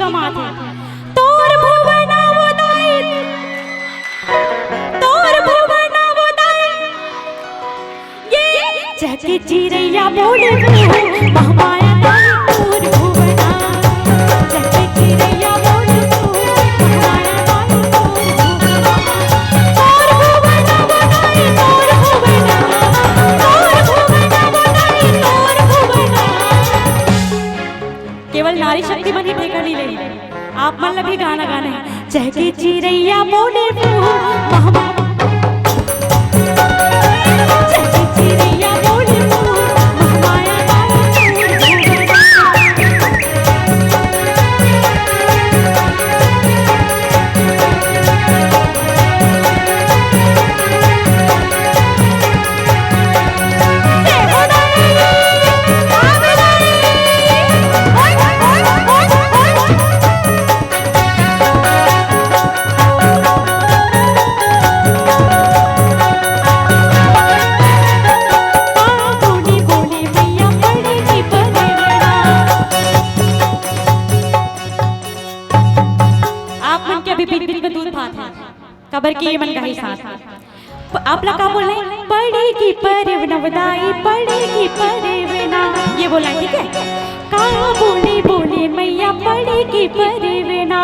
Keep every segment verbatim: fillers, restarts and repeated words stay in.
कमाथे। तोर भुवन उदाई, तोर भुवन उदाई, ये चहके चिरैया बोले महमाया दाई तोर भुवना। चहके चिरैया बोले महमाया दाई तोर भुवना। तोर भुवना उदाई, तोर भुवना, तोर भुवना उदाई, तोर भुवना। केवल नारी शक्ति मन ही ठेका नहीं ले, आप मन ला भी गाना गाना हे। चहके चिरैया बोले महमा, चहके चिरैया बोले महमाया दाई तोर भुवना। आप मन के अभी बीच-बीच में दूध भात हे, काबर कि ये मन गाही साथ। प-, आप ला का बोलना हे? पड़ेगी परवना दाई, पड़ेगी परवना, ये बोलना हे, ठीक है? का बोले बोले मैया, पड़ेगी परवना।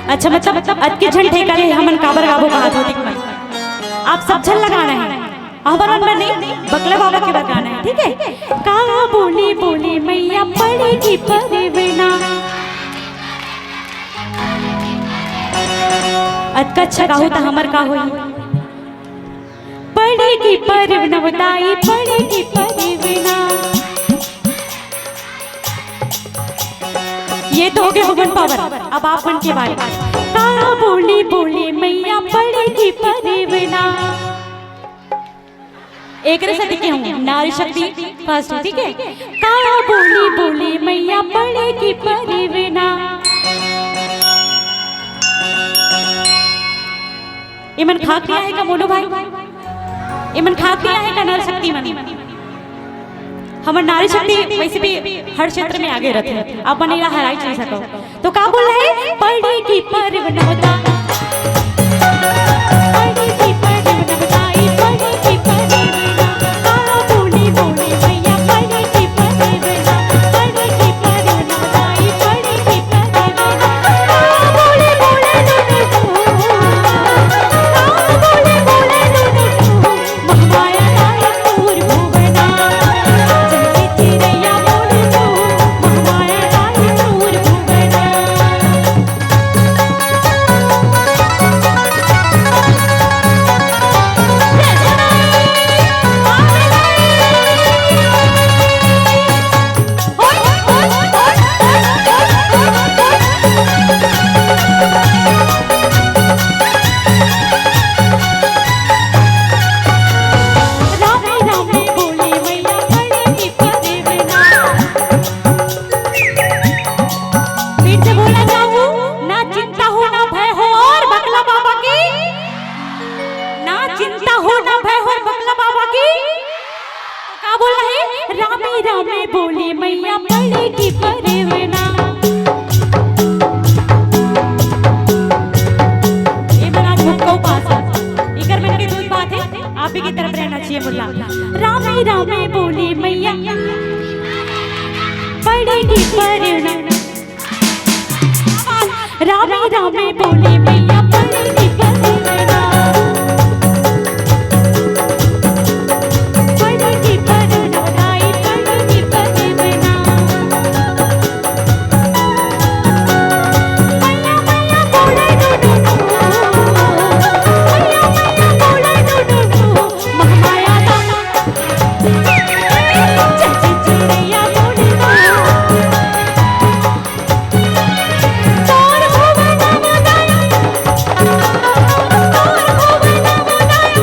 अच्छा, मतलब, मतलब, अतके झन ठेका ले हमन काबर गाबो कहात हो, ठीक मन? आप सब झन ला गाना हे, हमर मन बर नहीं, बकला बाबा के बर गाना हे, ठीक है? का बोले बोले मैया, पड़ेगी परवना। अतका अच्छा गाहू त हमर का होही? पड़ेगी परवना दाई, पड़ेगी परवना। ये तो हो गए वुमन पावर। अब आप मन के बारी। का बोले बोले मैया, पड़ेगी परवना। एकरे सेती के हूँ, नारी शक्ति फर्स्ट, ठीक है? का बोले बोले मैया, पड़ेगी परवना। एमन खाक नहीं आहे का मोनू भाई? एमन खाक नहीं आहे का नारी शक्ति मन? हमर नारी शक्ति वैसे भी हर क्षेत्र में आगे रथे, आप मन एला हराई नहीं सको। तो का बोल रहे? पड़ेगी परवना, पड़ेगी परवना, पड़ेगी परवना। का बोले बोले मैया, पड़ेगी परवना, पड़ेगी परवना, पड़ेगी परवना। का बोले बोले फिर से बोला जाऊं, ना चिंता हो, ना भय हो, और बकला बाबा की। ना चिंता हो, ना भय हो, बकला बाबा की। का बोल रहे? रामे रामे बोले मैया, पड़ेगी परवना। ये मन आज मुक्का उपास हे। इकर मन के दूध भात हे, आप ही की तरफ रहना चाहिए बोला। रामे रामे बोले मैया, पड़ेगी परवना। रामे रामे बोले मैया, पड़ेगी परवना। पड़ेगी परवना, दाई पड़ेगी परवना। मैया, मैया बोले डुडु, मैया, मैया बोले डुडु, महामाया दाना। चाची चिड़ैया बोले ना। तोर भुवन उदाई, तोर भुवन उदाई।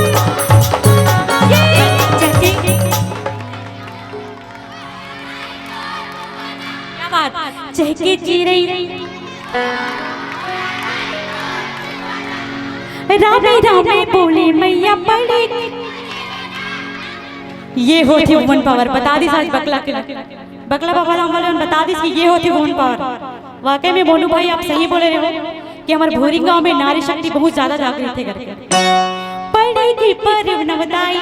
ये चाची। क्या बात? चहके चिरई। रामे रामे बोले मैया पड़े। ये होथे वुमन पावर, बता दी साज बकला के। बकला बाबा ला हमन बता दिस कि ये होथे गोंद पावर। वाकई में मोनू भाई, आप सही बोले रहे हो कि हमर भोरिंग गांव में नारी शक्ति बहुत ज्यादा जागृत हे करके। पड़े के पर नवदाई,